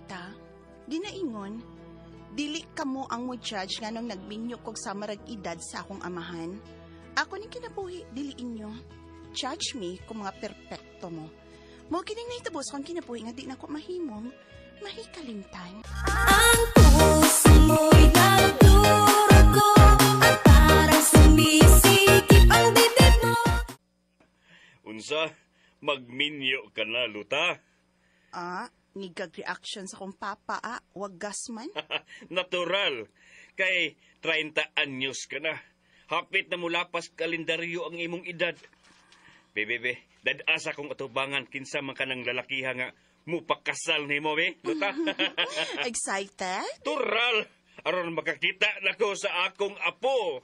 bisita. Ginaingon, dili kamo ang mo judge nganong nagminyo kog samarag edad sa akong amahan. Ako ning kinabuhi, dili inyo. Judge me kung mga perpekto mo. Mo kining nahitabo sa akong kinabuhi nga di na ko mahimong mahikalimtan. Ang puso mo'y nagdurugo at parang sumisikip ang dibdib mo. Unsa? Magminyo ka na, Luta. Ah, nigag reaction sa akong papa, ah, wag gas man. Natural. Kay 30 anyos ka na. Hapit na mulapas kalendaryo ang imong edad. Be, be, dad-asa kong atubangan kinsa man ka ng lalakiha nga mupakasal nimo, be, Luta. Excited? Tural! Aron makakita nako sa akong apo.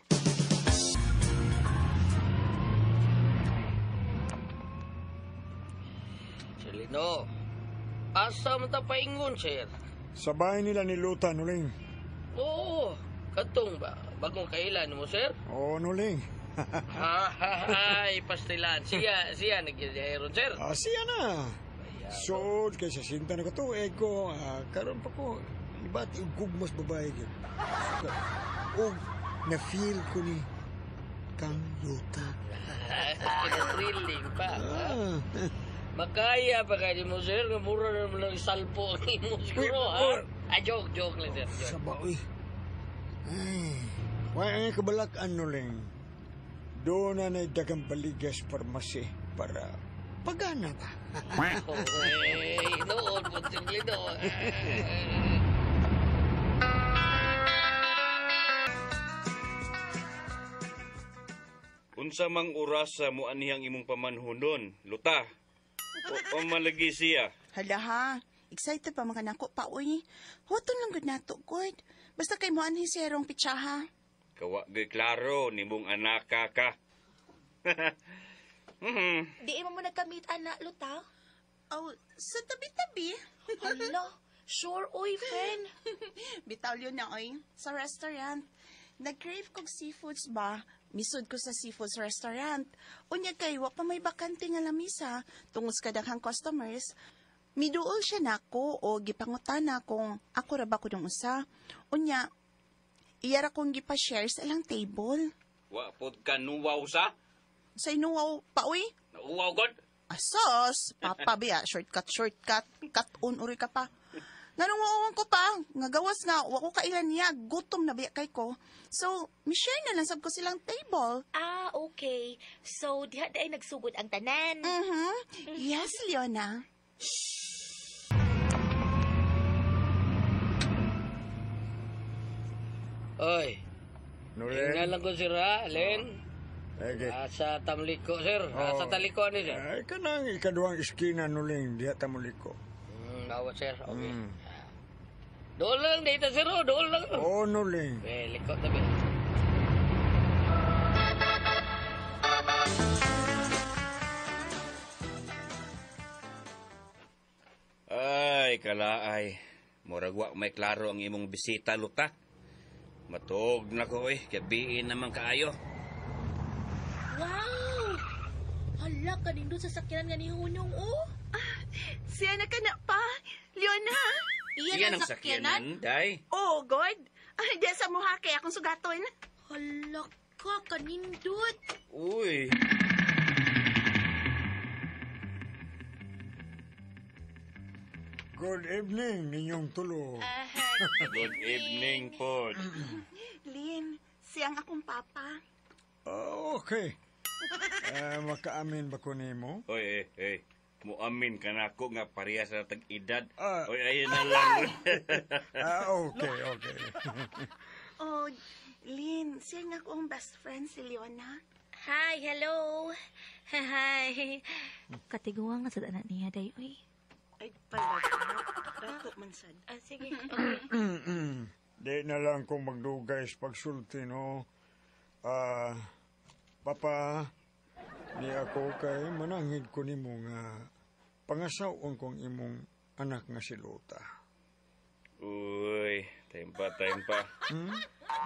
Sir Lino, asa man ta paingon, sir? Sa bahay nila ni Luta, Nuling. Oo, katong ba? Bagong kailan mo, sir? Oo, Nuling. Ha, ha, ha, pastilan. Siya, siya nagyayron, sir. Ah, siya na. Sood, kay sa sinta na katuig ko. Ah, karon pa ko, iba't igugmas babae gyud. Og na-feel ko ni Kang Luta. Kina-thrilling pa. Ha? Ah. Makaya pa kayo mo, sir. Nga mura naman ang salpo ang imo siguro, ha? Ah, joke, joke lang, sir. Joke. Sa ba, uy. Ay, why ang kabalakan, Nuling? Doon na na'y dagang baligas parmasi para pagana ba? Okay, noon po, Sir Lino. Unsa mang orasa mo anihang imong pamanhunon, Luta? O, o malagi siya. Hala ha, excited pa mga nako pa, uy. Huwaton lang gud nato, good. Basta kay mo anhi siya rong pitsaha. Kawa gay klaro nimong anaka ka. Di mo mo nagkamit, anak, Luta. Oh, sa tabi-tabi. Hala, sure, oy, friend. Bitaw yun na, oy. Sa restaurant. Nag-crave kog seafoods ba? Misud ko sa seafoods restaurant. Unya kay, wa pa may bakante nga lamisa. Tungod sa kadaghang customers. Miduol siya nako o gipangutana kung ako ra ba ko nung usa. Unya, iyara kong gipa-share sa ilang table. Wa pod ka nuwaw sa? Sa inuwaw pa, uy. Nauwaw god. Asos, papa biya, shortcut, shortcut, cut on, uri ka pa. Nganong wawan ko pa, nga gawas nga, wa ko kailan niya, gutom na biya kay ko. So, mi-share na lang sab ko silang table. Ah, okay. So, diha ay nagsugod ang tanan. Mhm. Yes, Leona. Oy, Nuling. tingnan lang ko, sir, ha? Len? Okay. Sa tamliko, sir. Sa taliko, ano, sir? Ay, kanang ikaduhang iskina, Nuling, diha ta muliko. Awa, sir. Okay. Doon lang dito, sir. Oh. Doon lang. Oo, Nuling. Eh, liko tabi. Ay, kalaay. Murag wa may klaro ang imong bisita, Luta. Matuog na ko, eh. Gabiin naman kaayo. Wow! Hala, kanindot sa sakyanan nga ni Hunyong, oh. Siya na ka na pa, Leona. Iyan ang sakyanan? Day. Oh, God. Ay, diya sa muha kay akong sugaton. Hala ka, kanindot. Uy. Good evening, ninyong tulo. Good evening po. Lynn, siyang akong papa. Ah, okay. Ah, makaamin ba ko nimo? Oy, eh, eh. Muamin ka na ako nga parehas na tag-edad. Ah. Oy, ayun na lang. Ah, okay, okay. Oh, Lynn, siyang akong best friend si Leona. Hi, hello. Hi. Katiguan nga sa anak niya, day, uy. Ay, pala. Dato man sad. Ah, sige. Okay. Di na lang kung magdugay sa pagsulti, no? Ah, Papa, di ako kay mananghid ko nimo nga pangasawon kong imong anak nga si Lota. Uy, time pa, time pa.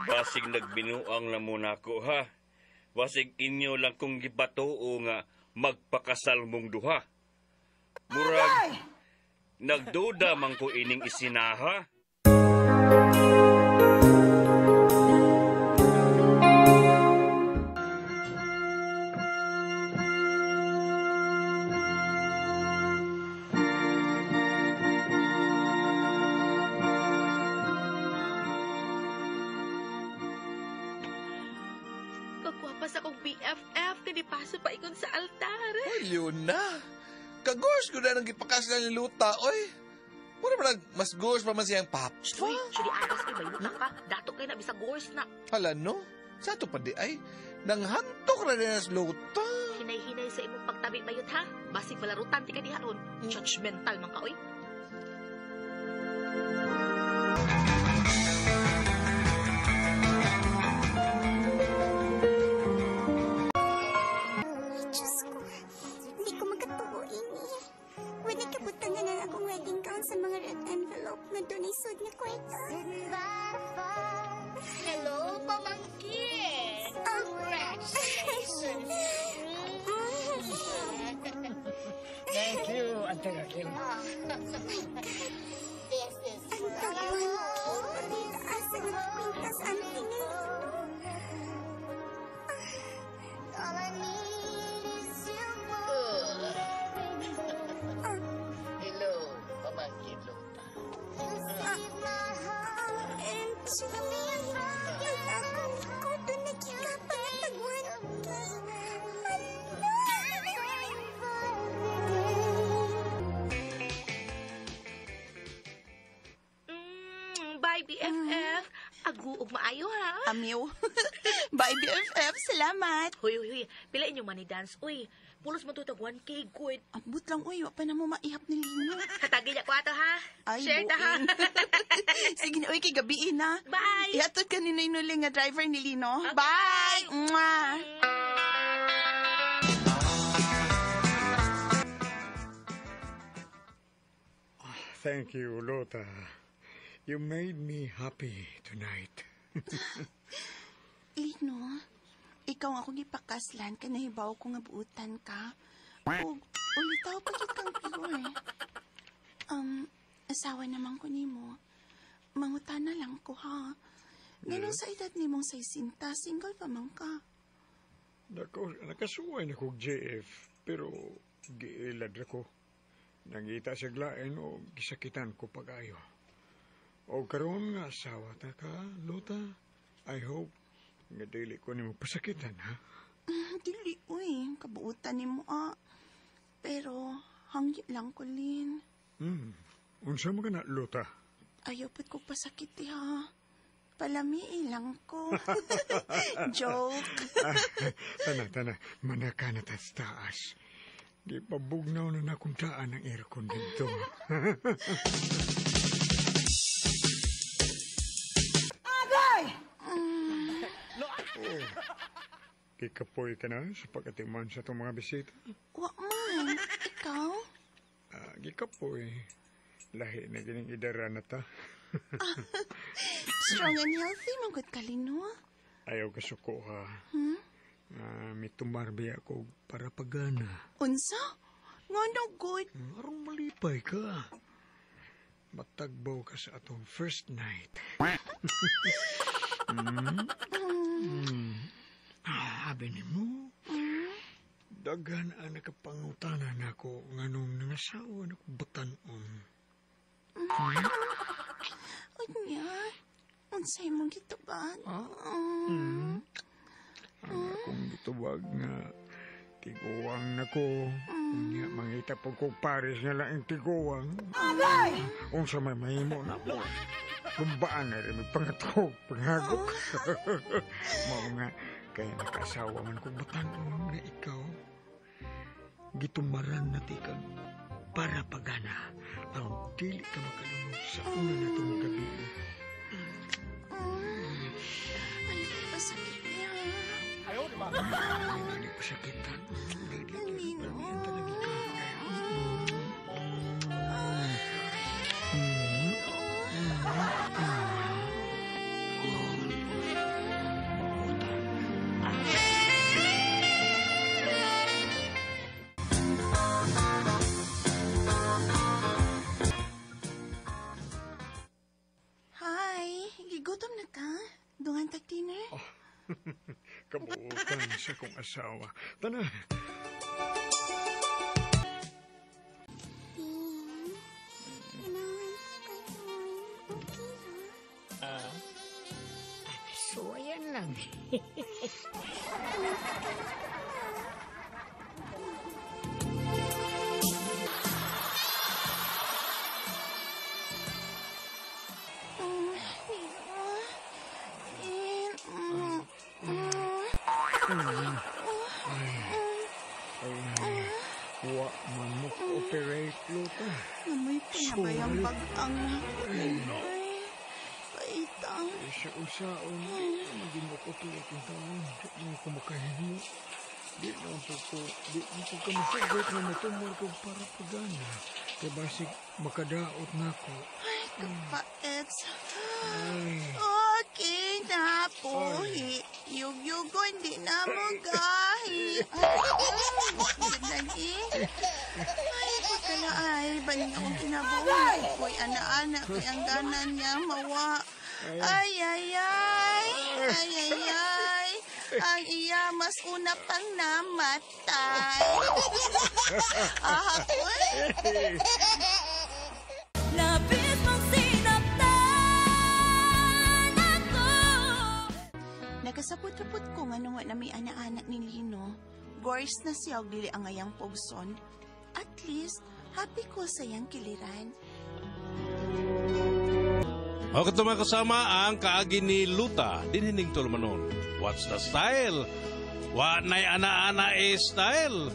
Basig nagbinuang na muna ko, ha? Basig inyo lang kong gibatoo nga magpakasal mong duha. Murag, Nagduda man ko ining isinaha. Kagwapa sa kong BFF, kanipaso pa ikon sa altar. Oy, Leona. Kagors ko na nang gipakaslan ni Luta, oy. Mura ba mas gors pa man siyang papa? Uy, suri agas, uy, bayuta ka. Dato kayo na, bisag gors na. Hala, no? Sa ato pa di ay, nanghantok na din as Luta. Hinay-hinay sa imong pagtabi bayot, ha? Basig malarutan, ti ka diha ron. Judgmental man ka, oy. Diyos ko, hindi ko magkatuo ini. Wala kabutangan na akong wedding gown sa mga red envelope na dunay sud nga kwarta. Hello, pamangkin! Congratulations! Thank you, Auntie Raquel. This is Ang for tagwan kay asa nga kwintas ang tingin. All I need is you Hello, pamangkin Luta. OMG! Ang akong ikaw doon nagkikapa nga tagwan kay. Hala! Bye, BFF. Aguog maayo, ha? Amiw. Bye, BFF. Salamat. Huy, huy, huy. Pila inyong money dance, uy. Pulos mo to tag 1K, good. Ambot lang, uy. Wa pa na mo maihap ni Lino. Hatagin niya ko ato, ha? Ay, Share ta, ha? buin. Sige na, uy, kay gabiin na. Bye! Ihatod ka ni Noy nga driver ni Lino. Okay. Bye! Mwah! Thank you, Lota. You made me happy tonight. Lino, ikaw ang akong gipakaslan kay nahibaw ko nga buutan ka. Ug ulitaw pa gyud kang pure. Asawa naman ko nimo. Mangutana lang ko ha. Nganong sa edad nimong 60, single pa man ka. Nakasuway na kog JF, pero giilad ra ko. Nangita sa glain o gisakitan ko pag-ayo. O karon nga asawa ta ka, Lota, I hope nga dili ko nimo pasakitan, ha? Dili, uy. Kabuutan nimo ah. Pero hangyo lang ko, Lin. Unsa man ka na, Lota? Ayaw pud ko pasakit ha. Palamii lang ko. Joke. Tana, tana, manaka na tas taas. Di pabugnaw na nakong taan ang aircon dito. Agay! Oh, kikapoy ka na sa pagkatiman sa itong mga bisita. Wa man. Ikaw? Ah, gikapoy. Lahi na gining idara na ta. Strong and healthy, manggod ka, Lino. Ayaw ka suko ha. Ah, may tumarbi ako para pagana. Unsa? Ngano good? Arong malipay ka. Matagbaw ka sa atong first night. Ah, abi ni mo. Daghan ang nakapangutana nako nganong nangasawa na ko batanon. Unya. Unsay mong gitubag? Ang akong gitubag nga tiguang nako. Unya mangita po ko pares nga laing tiguang. Agay! Unsa may mahimo na mo. Gumbaan na rin may pangatog, panghagok. Mao nga, kaya nakasawa man kong batanon nga ikaw. Gitumaran na ti kag para pagana. Aron dili ka makalunod sa una na tong gabi. Ay, pasakit niya. Ay, dili pa sakitan. Dili, dili, Lino. palmian talaga ka. sa akong asawa. Tana. Ganahan ko karon. Okay ra. Ah. Suwayan lang. Ay, wa man mo cooperate, Luta. Namoy pinabayang bag-ang No. Ay, paitang. Sa usaon, maging mo ko tuwag yung taon. Di mo ko makahimo. Di na po ko, di mo ko kamusugot na matumol ko para pagana. Kaya basig makadaot na ko. Ay, kapait. Ay, Okay na puhi. Yug-yugon, di na mo gahi. Ay, lagi. Ay, pagkalaay, banin akong kinabuhi. Ko'y ana-ana, ko'y ang gana niya mawa. Ay, ay, ay. Ay, ay, ay. Ang iya, mas una pang namatay. Ah, uy. Labis mong sinaktan ako. Nagasabot-rabot ko nga nung na may ana-anak ni Lino. Gors na siya og dili ang ngayang pugson. At least, happy ko sa iyang kiliran. Okay, ito mga kasama ang kaagi ni Luta, dinhining tulumanon. What's the style? Wa nay ana-ana eh style.